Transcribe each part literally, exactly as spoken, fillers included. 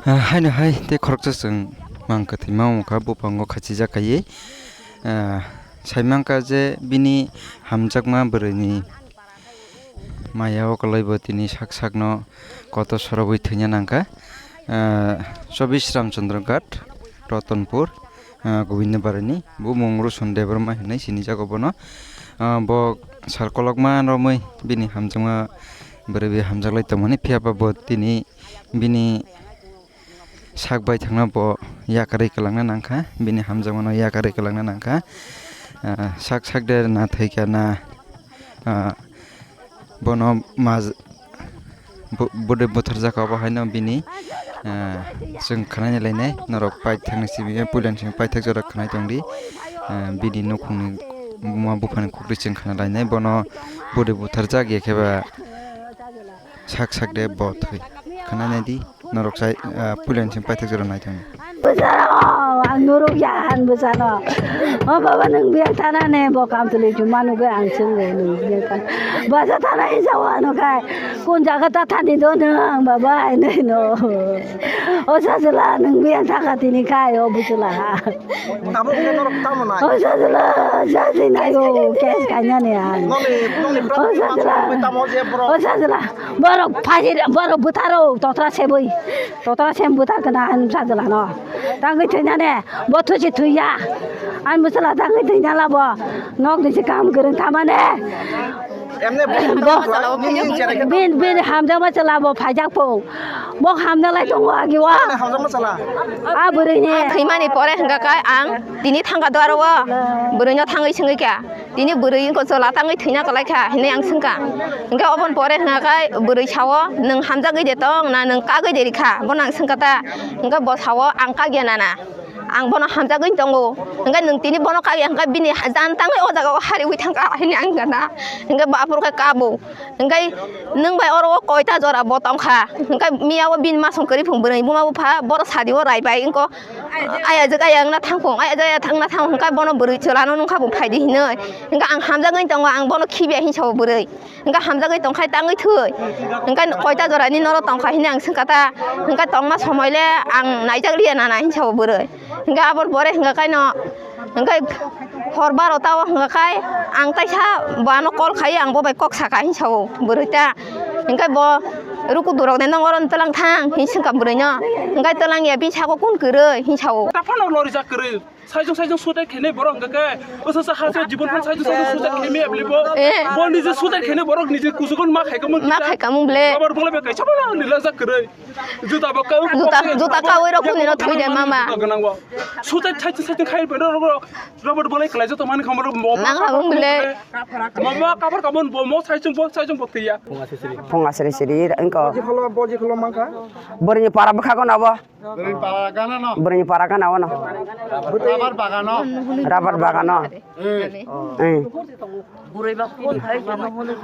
Ah, haino hai tei khoroksa chwng mang kwthwima wngkha buphango khachijak kaiwi. Ah, sai mankha je bini hamjakma bwrwini maya o kwlaibo tini sak sakno kotor sorogwi thwina nangkha. Ah, chobbish Ramchandra Ghat, Ratanpur, ah, Govinda Barini. Bo mung Ruson Debbarma hinwi sinijago bono. Ah, bo sal kolokma romwi bini hamjakma bwrwi bai hamjaklai tongmani, phiya ba bo tini bini sak bai thangna bo yakarwi kwlangna nangkha, bini hamjakmano yakarwi kwlangna nangkha. Ah, sak sak de na thwikha na, ah, bono maj-, bu-, bwdwi butharjak obo haino bini, ah, chwng khwnani lainai norok paithakni simi puilani simi paithak jora khwnai tongdi. Ah, bini nukhungni buma buphani khukri chwng khna lainai bono bwdwi butharjak ya khe ba sak sak de bo thwi khwnai nai di norok sai, ah, puilani simi paithak jora nai thangdi. Bwsano, ang norok ya, ang bwsano. O baba, nwng biyang thana ne, bo kam tuli chuma nugwi ang swngo, nwng biyang thana. Bwsa thana isa wano kai. Kun jaga ta thani do nwng, baba, ai nai no. O sajla, nwng biyang thaka tini kai, o bwsla ha. Abo khe norok tamo nai? O sajla, sajli nai o, kes kanya ne ang. Noni, noni O sajla, tamo je bro. O sajla, borok phajir, borok bwtharo, totra sebui. Totra sem buta kana an bwsajwla no. Tangwi thwina ne, bo thusi thwiya. An bwsajwla tangwi thwina la bo. Nok ni se kam kwrwng tama ne. Emne bo. Bo, bin, bin hamjakma chwla bo phaijak pho. Bo hamna lai tongo agi wa. Emne hamjakma chwla. A bwrwi ni. Thwimani pore hwnkha khe ang tini thangka dwaro o. Bwrwi no thangwi swngwi kha. Tini bwrwi wngkha chwla tangwi thwina kwlai kha hinwi ang swngkha. Hwnkhe oboni pore hwnkha khe bwrwi sao, "Nwng hamjagwi de tong na nwng kagwi de rikha?" Bono ang swngkha ta. Hwnkhe bo sao, "Ang kagya nana. Ang bono hamjagwi tongo. Hwnkhe nwng tini bono kagya hwnkhe bini jan tangwi o jaga o hariwi thangkha," hinwi ang gana. Hwnkhe bo aphuru khe kabo. Hwnkhe nwng bai oro o koita jora bo tongkha. Hwnkhe miya o bini masong kwrwi phung bwrwi buma bupha boro sadi o rai bai wngkha. Ayajwk aya wngna thangphung, ayajwk aya wngna thangphung khe bono bwrwi chwlano nungkha bo phaidi hinwi. Hwnkhe ang hamjagwi tongo, ang bono khibiya hinwi sao bwrwi. Hwnkhe hamjagwi tongkhai tangwi thwi. Hwnkhe koita jorani norok tongkha hinwi ang swngkha ta. Hwnkhe tongma somoi le ang naijak liya nana hinwi sao bwrwi. Hwnkhe aboni pore hwnkha khe no, hwnkhe hor barota o hwnkha khe ang taisa bo ano call khai, ang bo bai kok saka hinwi sao bwrwi ta. Hwnkhe bo ruku durok de nong oro twlang thang hinwi swngkha bwrwi no. Hwnkhe twlang ya bini saka kun kwrwi hinwi sao. Taphano lorijak kwrwi. Saijwng saijwng suicide khainai borok hwnkha khe. Bwsa sa ha se jibon phano saijwng saijwng suicide khaimai ya bwlai bo. Eh. Bo nije suicide khainai borok nije kusugo ma khai kamung. Ma khai kamung bwlai. Abar bwlai bai kaisa bwlai ni lajak kwrwi. Juta bo ka. Juta, juta kawi rok kuni no thwi de mama. Juta gwnang bo. Suicide saijwng saijwng khai bo rok. Robot bwlai kwlai joto mani khamro mo. Ma khamung bwlai. Mo ma kabar kamon bo mo saijwng bo saijwng bo thwiya. Phung asri siri wngkha. Boji kholo, boji kholo mankha. Borini para bwkha ko nabo. Bwrwi para gana no. Bwrwini para gana o no. Rabar bagano. Rabar bagano. Eh. Eh.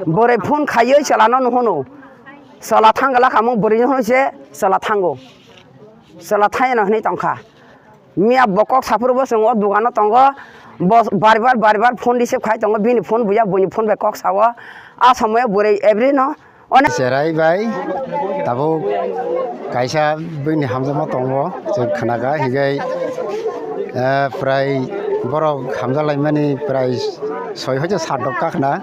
Bwrwi phone khaiwi chwlano nuhunu. Chwla thangla khamung bwrwino hwnwi se chwla thango. Chwla thangno hwnwi tongkha. Miya bo kok saphuru bo chwng o dogano tongo. Bo bar bar bar bar phone receive khai tongo. Bini phone buya buini phone bai kok sao. A somoyo bwrwi every no. Onek. Cherai bai tabuk kaisa bini hamjakma tongo, chwng khnakha, hinkhe, eh, prai borok hamjak laimani prai soi hoite sat rok kakhna.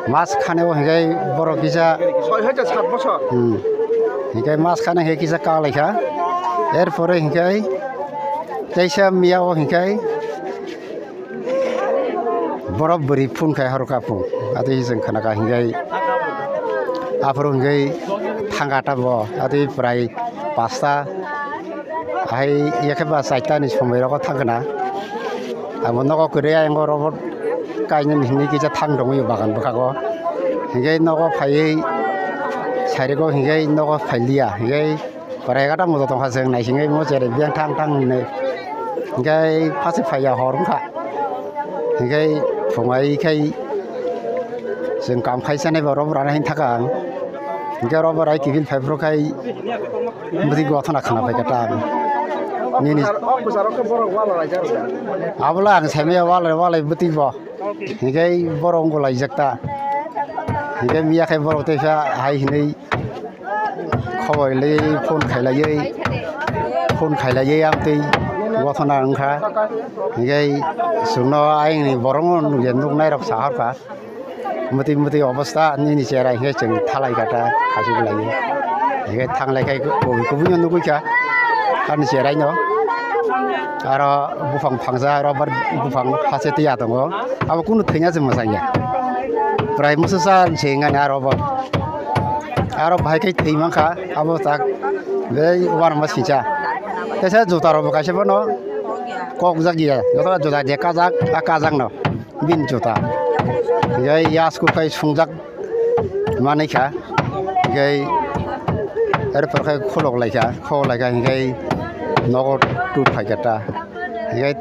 Mas khane o hinkhe borok kisa soi hoite sat bosor. Hmm. Hinkhe mas khane hinkhe kisa kak laikha. Er pore hinkhe teisa miya o hinkhe Borok bwrwi phone khai horokha phung. Atwi chwng khnakha hinkhai. Aphuru hinkhai thangkha ta bo. Atwi prai pasta. Ahai yakhe ba chaita ni somoi rogo thangkhna. Abo nogo kwrwi ayang o robot kainwi hinwi kisa thang tongwi bagan bwkhago. Hinkhai nogo phaiwi sairego hinkhai nogo phailiya. Hinkhai Pore ekata moto tongkha, chwng naisingwi mo cherai biyang thang thang hinwi. Hinkhe phase phaiya hor wngkha. Hinkhe phungai khai chwng kam khai sanai bo robo rana hin thaka ang. Hinkhe robo rai kiphil phai phuru khai bwtwi gothona khna phaikha ta ang. Nini. Abola ang saimaya walai walai bwtwi bo. Hinkhe borok wngkha laijak ta. Hinkhe miya khai borok teisa hai hinwi Khobor le phone khailaiwi, phone khailaiwi amtwi gothona wngkha. Hinkhe chwngno ayangni borokno nukya, nuknairok saharkha. Mwtwi mwtwi obostha nini chera hinkhe chwng thalai kha ta khachik lai. Hinkhe thanglai khai kubui kubui no nugwi kha ani cherai no. Aro buphang phangsa aro bar buphang hase twiya tongo. Abo kunu thwina se mwsangya. Prai mususa se wngani aro bo. Aro bahai khe thwi mankha abo tak bei uanama singcha. Kaisa juta rok bo kaisa bono kok jak ya. Joto juta je kajak a kajak no. Bini juta. Hinkhe yasku khai sungjak manwi kha. Hinkhe er pore khai khulok lai kha, khulok lai kha hinkhe nogo tut phai kha ta. Hinkhe